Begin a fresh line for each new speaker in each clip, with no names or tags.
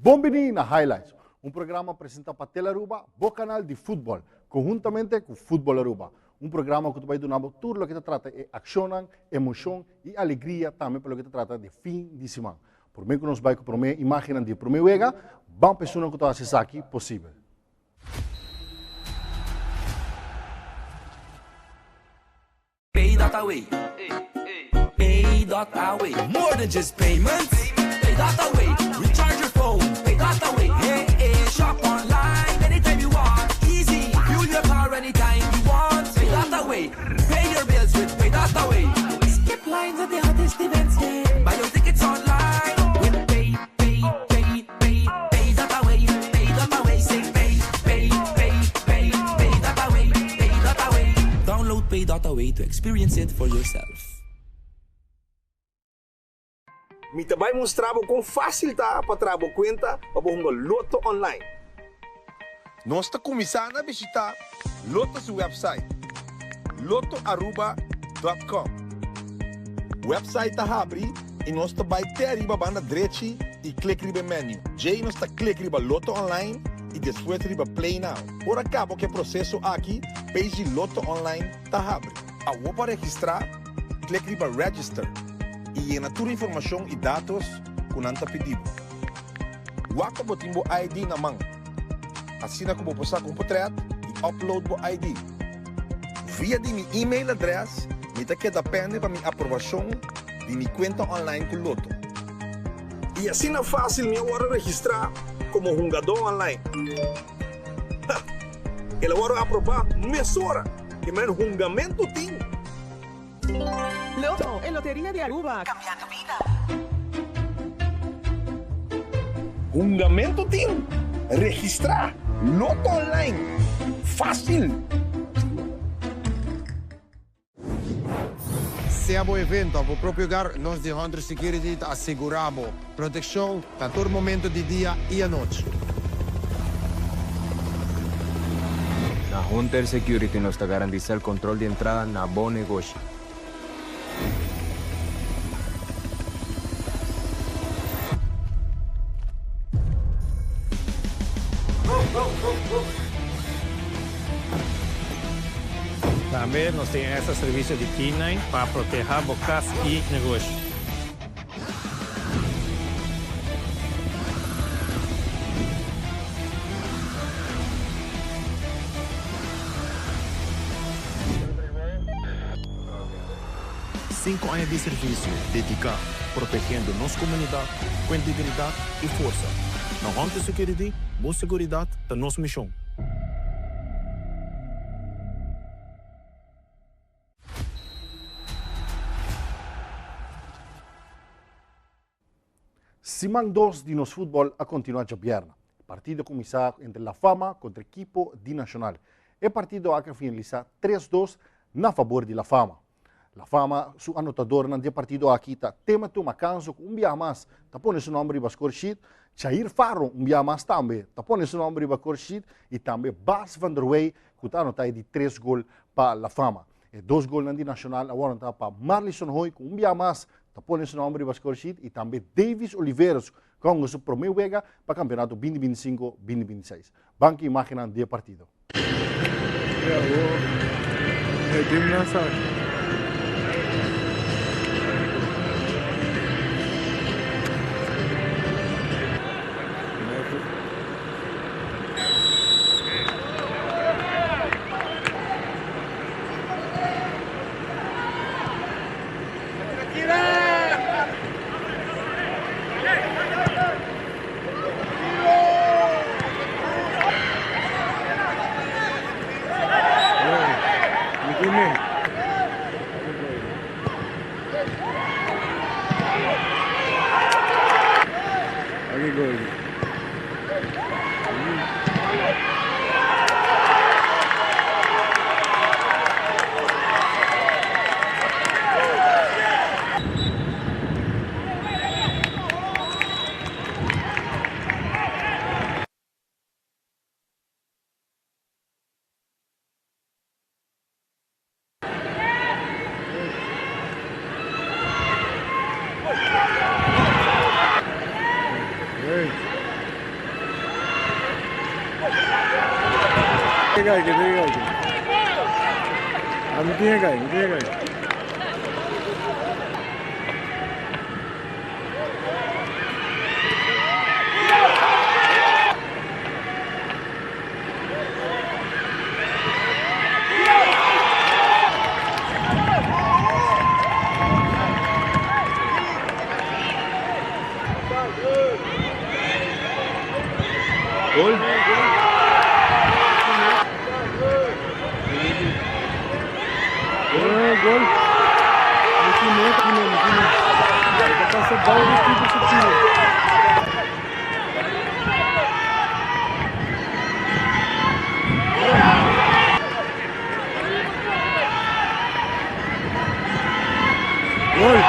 Bon bini na Highlights, un programa presenta pa Tele Aruba, bo canal di futbol, conhuntamente cu Futbol Aruba. Un programa cu ta bay duna bo tur loke ta trata e accionnan, emocion y alegria tambe pa loke ta trata di fin di siman. Prome cu nos bay cu prome imagennan di e prome wega, ban pa esunnan cu ta haci esaki posibel.
Pay.away Pay.away More than just payments Pay.away Recharge your phone Pay.away Hey, hey, shop online anytime you want Easy Fuel your car anytime you want Pay.away Pay your bills with Pay.away Skip lines at the hottest events yeah. Buy your tickets online with Pay, Pay, Pay, Pay, Pay dot away, Pay dot away, say Pay, Pay, Pay, Pay, Pay dot away, Pay dot away. Download Pay dot away to experience it for yourself.
Mi ta bai mustra bo kon fásil ta pa traha bo kuenta pa bo hunga Lotto online.
Nos ta kuminsá na bishitá Lotto su wèpsait, lottoaruba dòt kòm. Wèpsait ta habri i nos ta bai te ariba banda drechi i klik riba e menu. Djei nos ta klik riba Lotto Online i despues riba Play Now. Ora kaba ku e proseso aki, page di Lotto Online ta habri. Awor pa registrá, klik riba Register i yena tur informashon i datos ku nan ta pidi bo. Wak pa bo tin bo ID na man, asina ku bo por saka un potret i upload bo ID. Via di mi email adres mi ta keda pende pa mi aprobashon di mi kuenta online ku Lotto.
I asina fásil mi a wòrdu registrá komo hungadó online. Ha! El a wòrdu aprobá mesora ku men hungamentu tin.
Lotto, e loteria di Aruba. Cambiando bida.
Hungamento tin? Registra! Lotto Online! Facil!
Sea bo evento of bo propio hogar, nos di Hunter Security ta asegura bo proteccion na tur momento di dia y anochi.
Na Hunter Security nos ta garantisa el control di entrada na bo negoshi.
Tambe nos tin extra servicio di K-nine pa proteha bo cas y negoshi.
Sinku aña di servisio dediká protegiendo nos komunidat ku integridat i forsa. Na Hunter Security, bo seguridat ta nos mishon.
Siman dos di nos futbol a continua djabièrnè. E partido a cuminsa entre La Fama contra ekipo di Nacional. E partido aki a finalisa tres dos na fabor di La Fama. La Fama su anotadornan di e partido aki ta Temateo Macanzo cu un biaha mas ta pone su nomber riba score sheet, Jair Farro un biaha mas tambe ta pone su nomber riba score sheet y tambe Bas van der Wey cu ta anota e di tres gol pa La Fama. E dos golnan di Nacional a wòrdu anotá pa Marlison Hoy ku un bia mas ta pone su nòmber riba score sheet i tambe Davis Oliveros ku a hunga su promé wega pa kampeonato binti binti sinku, binti binti seis. Ban ku imágennan di e partido.
Gol. Gol, gol. Pasa bola di tipo Gol.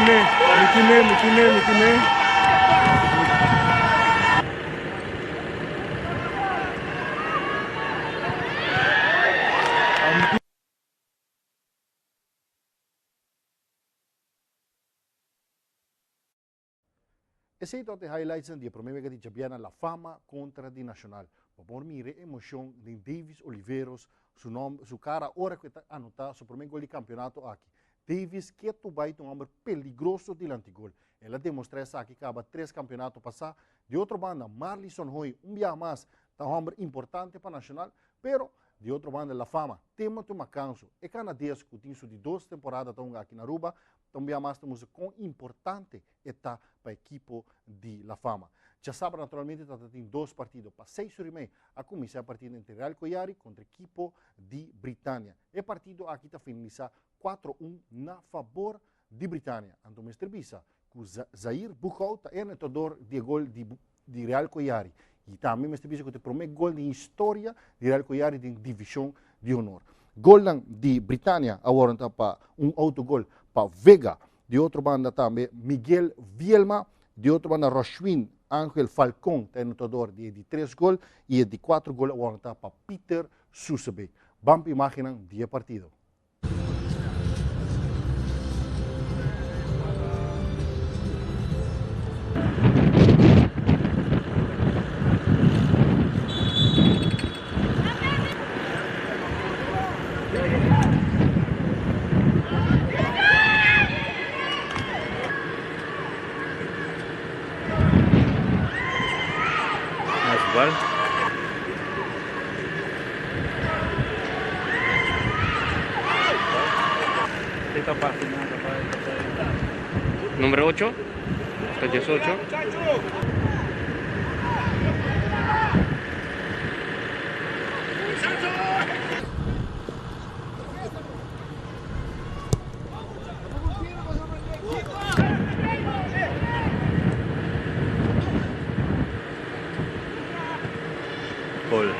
Mi
Esey ta e highlights di e prome wega di djabièrnè La Fama kontra di Nacional. Bo por mira e emocion den Davis Oliveros su nomber, su cara ora cu e ta anota su prome gol di campeonato aki. Davis ketu bai ta un homber peligroso dilanti gol. El a demostra esaki caba tres campeonato pasa. Di otro banda Marlison Hoy un biaha mas ta un homber importante pa Nacional, pero di otro banda La Fama, Timothy Macanso, e canades cu tin su di dos temporada ta hunga aki na Aruba, ta un biaha mas ta mustra con importante e ta pa ekipo di La Fama. Djasabra naturalmente ta tin dos partido. Pa seis ora y mei a cuminsa e partido entre Real Koyari contra ekipo di Britania. E partido aki ta finalisa cuatro un na fabor di Britania. Anto mester bisa cu Zair Boekhoudt ta e anotador di e gol di di Real Koyari. Y tambe mester bisa cu ta e prome gol den historia di Real Koyari den division di honor. Golnan di Britania a worde ta pa un autogol pa Vega, di otro banda tambe Miguel Vielma, di otro banda Roshwin Angel Falcon ta e anotador di e di tres gol y e di cuatro gol a worde ta pa Peter Susebe. Ban pa imagennan di e partido.
Numero 8, hasta 18. Gol.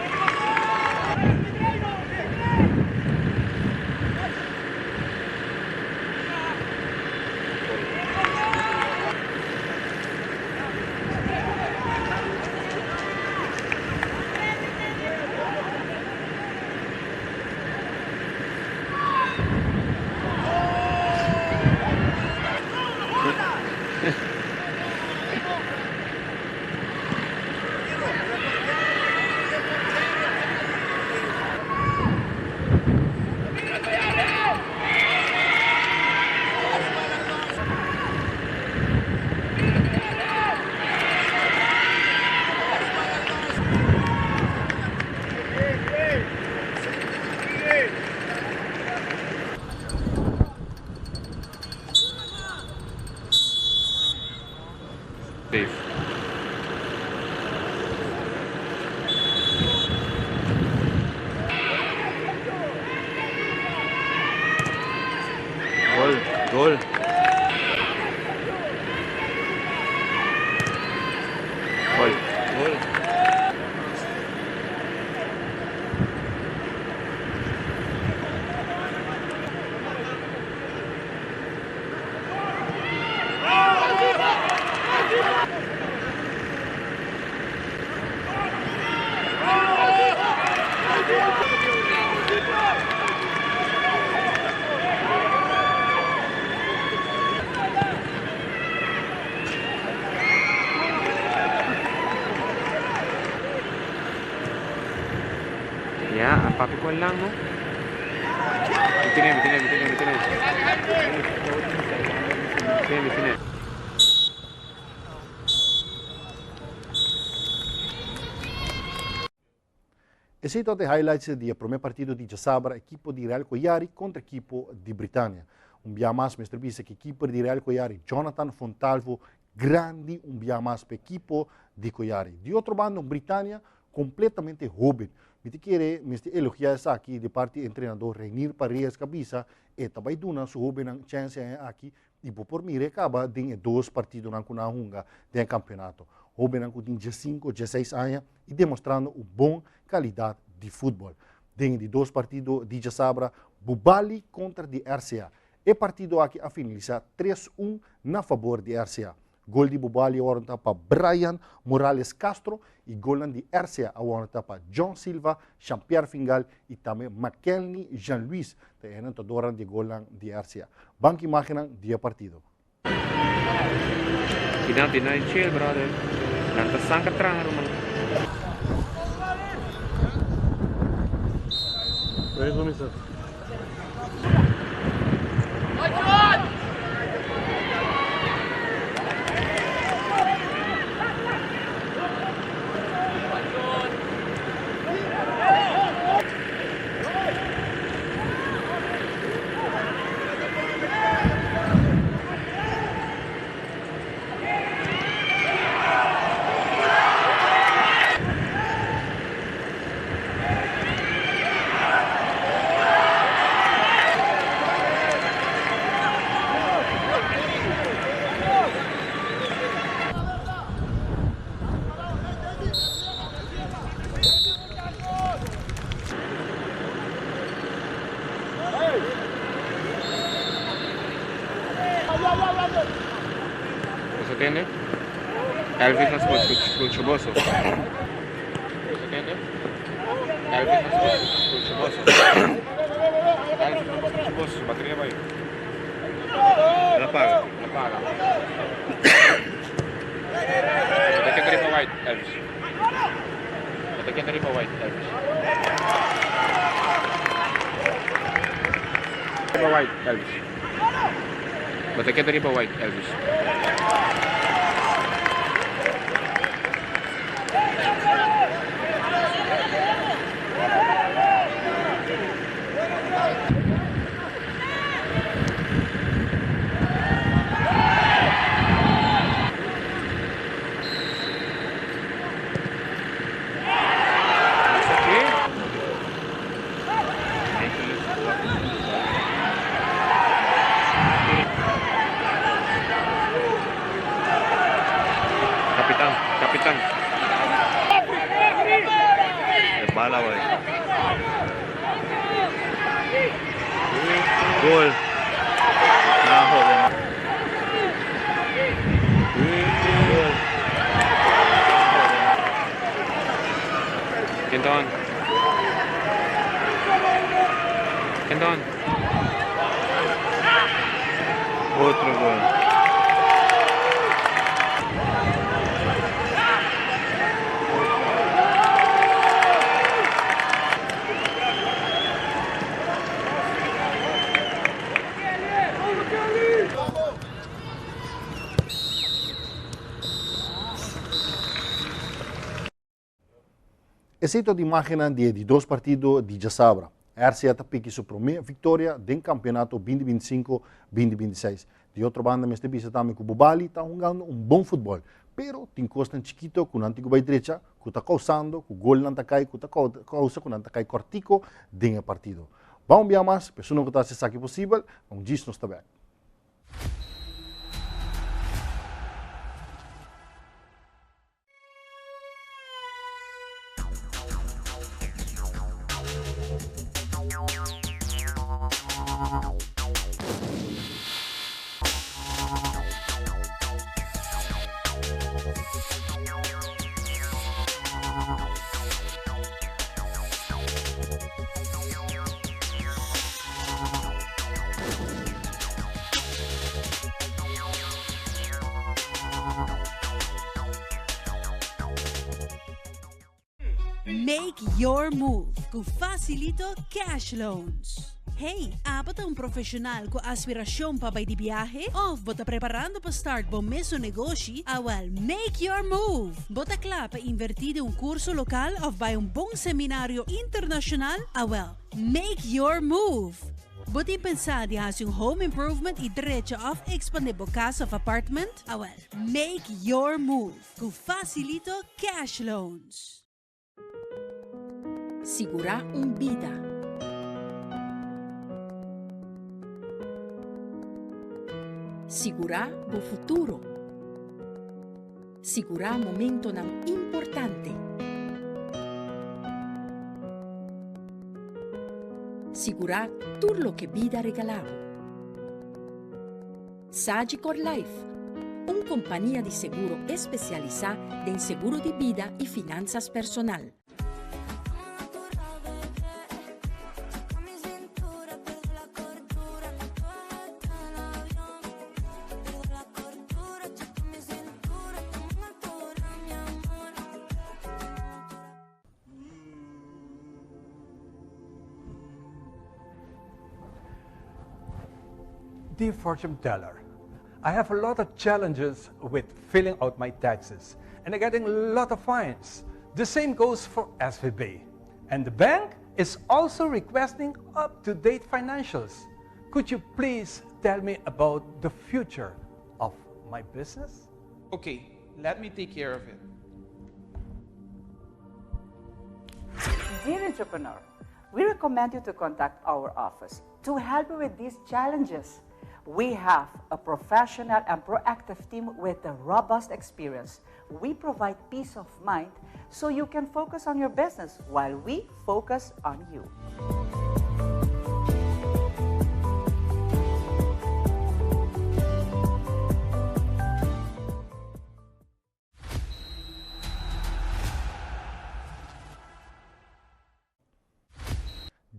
Safe. Gol, gol. Gol, gol.
Papi con el no. Mi tiene, mi tiene, mi tiene, mi tiene. Mi tiene, mi tiene.
Esey ta e highlights di e prome partido di djasabra ekipo di Real Koyari contra ekipo di Britania. Un bia mas mester bisa cu keeper di Real Koyari Jonathan Fontalvo grandi un bia mas pa ekipo di Koyari. Di otro banda un Britania completamente hoben. Mi ta kere mester elogia esaki di parti entrenador Reinier Paredes cu a bisa e ta bay duna su hobennan chance aña aki I bo por mira e kaba den e dos partidonan ku nan a hunga den e kampeonato. Hóbennan ku tin diesinku, dieseis aña i demostrando un bon kalidat di futbòl. Den e di dos partido di djasabra, Bubali kontra di RCA. E partido aki a finalisá tres un na fabor di RCA. Gol di Bubali a wòrdu ta pa Brian Morales Castro i golnan di RCA a wòrdu ta pa John Silva, Jean Pierre Fingal i tambe Makelny Jean Luis ta e anotadornan di e golnan di RCA. Bank imagennan di e partido.
Kinan tin nan chill brother. Nan ta sanka traha ruman. Boso tende? Elvis a scucha boso. Boso tende? Elvis a scucha boso. Elvis no por scucha boso, su bateria bai.
El a paga.
El a paga. Bo ta keda riba white, Elvis. Bo ta keda riba white, Elvis. Riba white, Elvis. Bo ta keda riba white, Elvis. Capitán, capitán.
E bala bai. Gol. Na jode. Gol.
Kenton. Kenton.
Otro gol.
Esei ta di imágennan di e di dos partido di djasabra. RCA ta piki su promé viktoria den kampeonato 2025, 2026. Di otro banda mester bisa tambe ku Bubali ta hungando un bon futbòl, pero tin kosnan chikito ku nan tin ku bai drecha ku ta kousando ku golnan ta kai ku ta kousa ku nan ta kai kòrtiko den e partido. Ban un bia mas, personan ku ta hasi esaki posibel, un djis nos ta bèk.
Make your move ku Facilito Cash Loans. Hey, abo ta un profesional ku aspirashon pa bai di biahe? Of bo ta preparando pa start bo mesun negoshi? Awel, make your move! Bo ta kla pa invertí den un kurso lokal of bai un bon seminario internashonal? Awel, make your move! Bo tin pensá di hasi un home improvement i drecha of ekspandé bo kas of apartment? Awel, make your move ku Facilito Cash Loans!
Sigurá un bida. Sigurá bo futuro. Sigurá momentonan importante. Sigurá tur loke bida regalá bo. Sagicor Life, un kompania di seguro espesialisá den seguro di bida i finansas personal.
Dear fortune teller, I have a lot of challenges with filling out my taxes and I'm getting a lot of fines. The same goes for SVB. And the bank is also requesting up-to-date financials. Could you please tell me about the future of my business?
Okay, let me take care of it.
Dear entrepreneur, we recommend you to contact our office to help you with these challenges. We have a professional and proactive team with a robust experience. We provide peace of mind so you can focus on your business while we focus on you.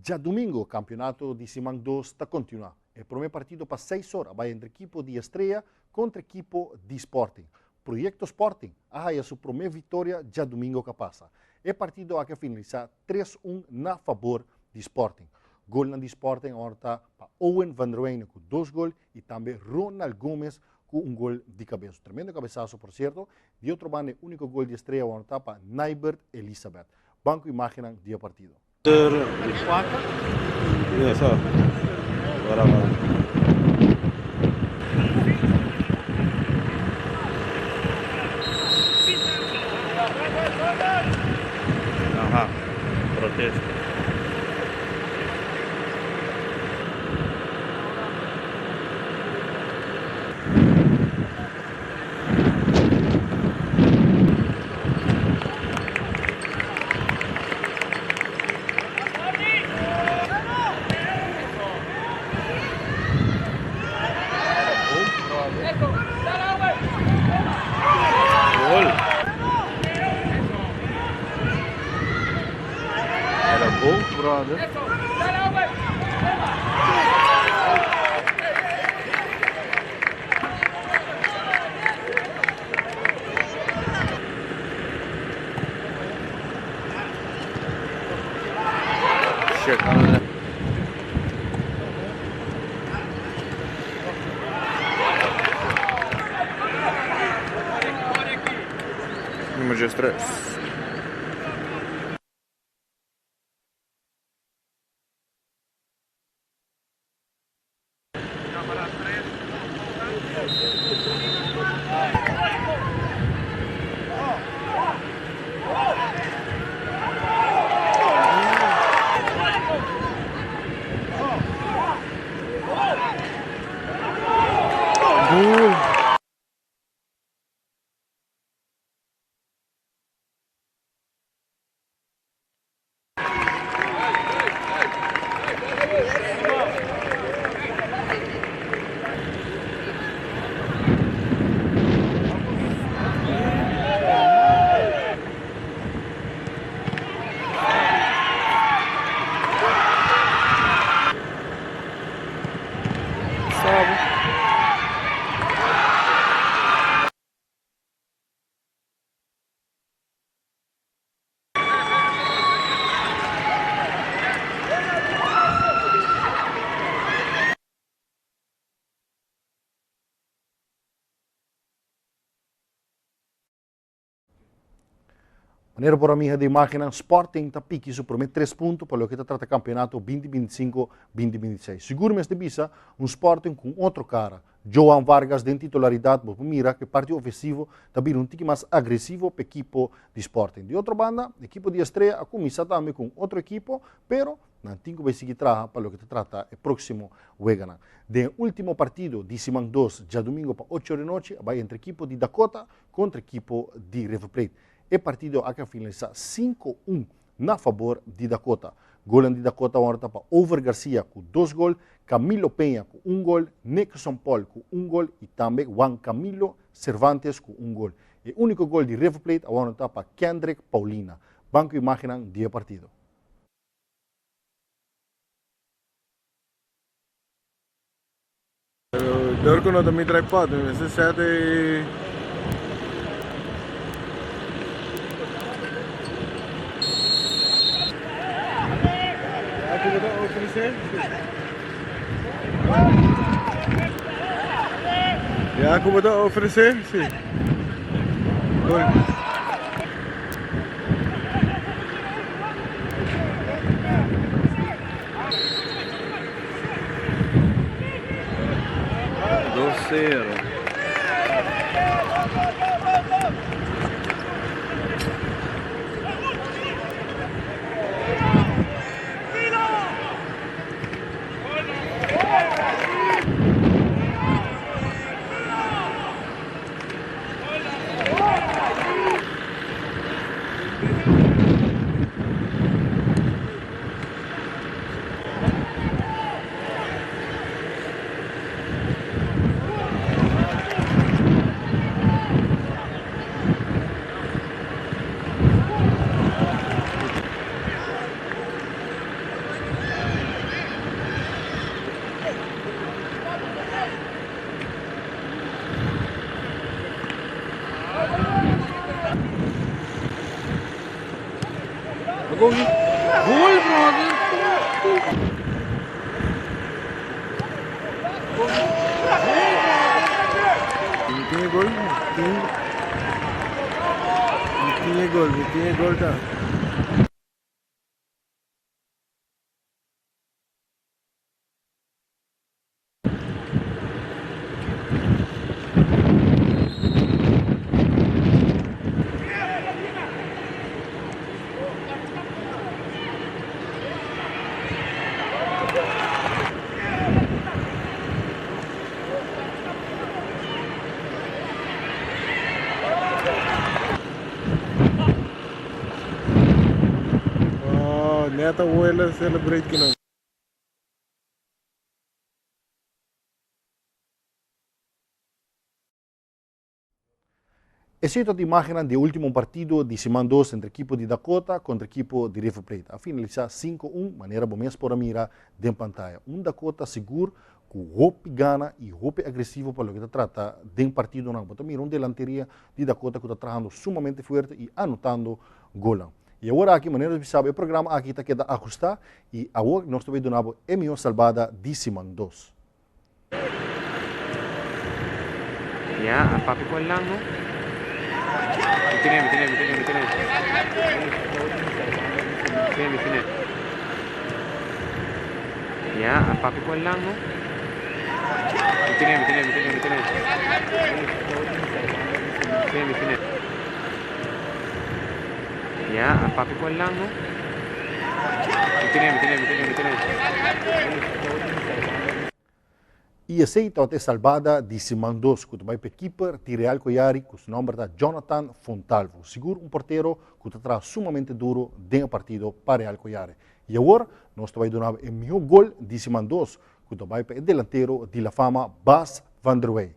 Djadumingo kampionato di siman dos ta kontinuá. E promé partido pa seis or a bai entre ekipo di Estrella kontra ekipo di Sporting. Proyecto Sporting a haya su promé viktoria djadumingo ka pasa. E partido aki a finalisá tres un na fabor di Sporting. Golnan di Sporting awor ta pa Owen van der Wijne ku dos gol i tambe Ronald Gomez ku un gol di kabes. Un tremendo kabesaso por sierto. Di otro banda e úniko gol di Estrella awor ta pa Nybert Elisabeth. Ban ku imágennan di e partido.
Aha, protesta. Gol. Era bom, brother. Shit. Número 3. Gol.
Manera por a mira di imágennan, Sporting ta piki su promé tres punto pa loke ta trata kampeonato 2025, 2026. Sigur mester bisa un Sporting ku un otro kara. Johan Vargas den titularidat, bo por mira ku e parti ofensivo ta bira un tiki mas agresivo pa ekipo di Sporting. Di otro banda, ekipo di Estrella a kuminsá tambe ku un otro ekipo, pero nan tin ku bai sigui traha pa loke ta trata e próksimo weganan. Den e último partido di siman dos, djadumingo pa ocho or di nochi, a bai entre ekipo di Dakota kontra ekipo di River Plate. E partido aki a finalisá sinku un na fabor di Dakota. Golnan di Dakota a wòrdu pa Over Garcia ku dos gol, Camilo Peña ku un gol, Nixon Paul ku un gol i tambe Juan Camilo Cervantes ku un gol. E úniko gol di River Plate a wòrdu pa Kendrick Paulina. Ban ku imágennan di e partido.
Pero dor ku no ta mi tripod, mi mester set e. Aki bo ta ofresé? Ya ku bo ta ofresé? Si. Gol.
Dos sero.
Gol, brother! Mi tin e gol, mi tin Mi tin e gol, mi tin e gol ta. Oh, net abuela celebrate que não.
Esei ta imágennan di e último partido di siman dos entre ekipo di Dakota kontra ekipo di River Plate. A finalisá sinku un, manera bo mes por a mira den pantaya. Un Dakota sigur ku hopi gana i hopi agresivo pa loke ta trata den partidonan. Bo ta mira un delanteria di Dakota ku ta trahando sumamente fuerte i anotando golnan. I awor aki, manera nos bisa bo, e programa aki ta keda ahustá i awor nos ta bai duna bo e mihó salbada di siman dos.
Ya, a papi con lang, no? Mi tiene, mi tiene, mi tiene, mi tiene. Mi tiene, mi tiene. Ya, a papi con lang, no? Mi tiene, mi tiene, mi tiene, mi tiene. Mi tiene, mi tiene. Ya, a papi con lang, no? Mi tiene, mi tiene, mi tiene, mi tiene.
I esei tabata e salbada di siman dos ku ta bai pa e kiper di Real Koyari ku su nòmber ta Jonathan Fontalvo. Sigur un portero ku ta traha sumamente duro den e partido pa Real Koyari. I awor nos ta bai duna bo e mihó gol di siman dos ku ta bai pa e delantero di La Fama Bas van der Wey.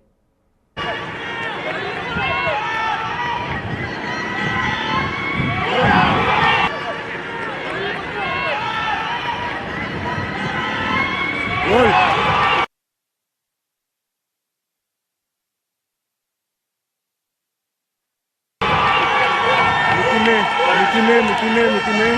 Gol! Mi time, mi time, mi time, mi time.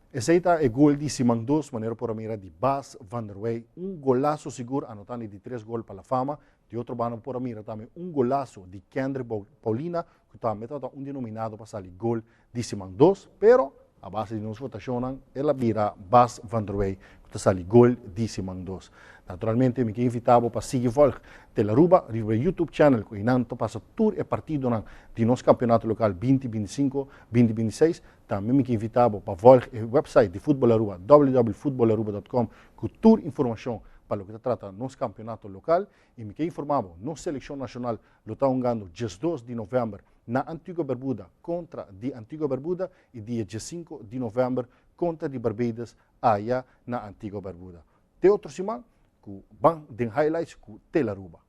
Esei ta e gol di siman dos, manera por a mira di Bas van der Wey. Un golazo sigur, anotando e di tres gol pa La Fama. Di otro banda por a mira tambe un golazo di Kendrick Paulina, ku tambe tabata un di nominado pa sali gol di siman 2, pero a base di nos votashonnan el a bira Bas van der Wey ku ta sali gol di siman 2. Naturalmente mi ke invitá bo pa sigui volg Telaruba riba e YouTube channel ku einan ta pasa tur e partidonan di nos kampeonato lokal 2025, 2026. Tambe mi ke invitá bo pa volg e website di Futbol Aruba www.futbolaruba.com ku tur informashon pa loke ta trata nos kampeonato lokal. I mi ke informá bo nos selekshon nashonal lo ta hungando 12 di novèmber na Antigua Barbuda kontra di Antigua Barbuda i dia 15 di novèmber kontra di Barbados aya na Antigua Barbuda. Te otro siman ku ban den highlights ku Telaruba.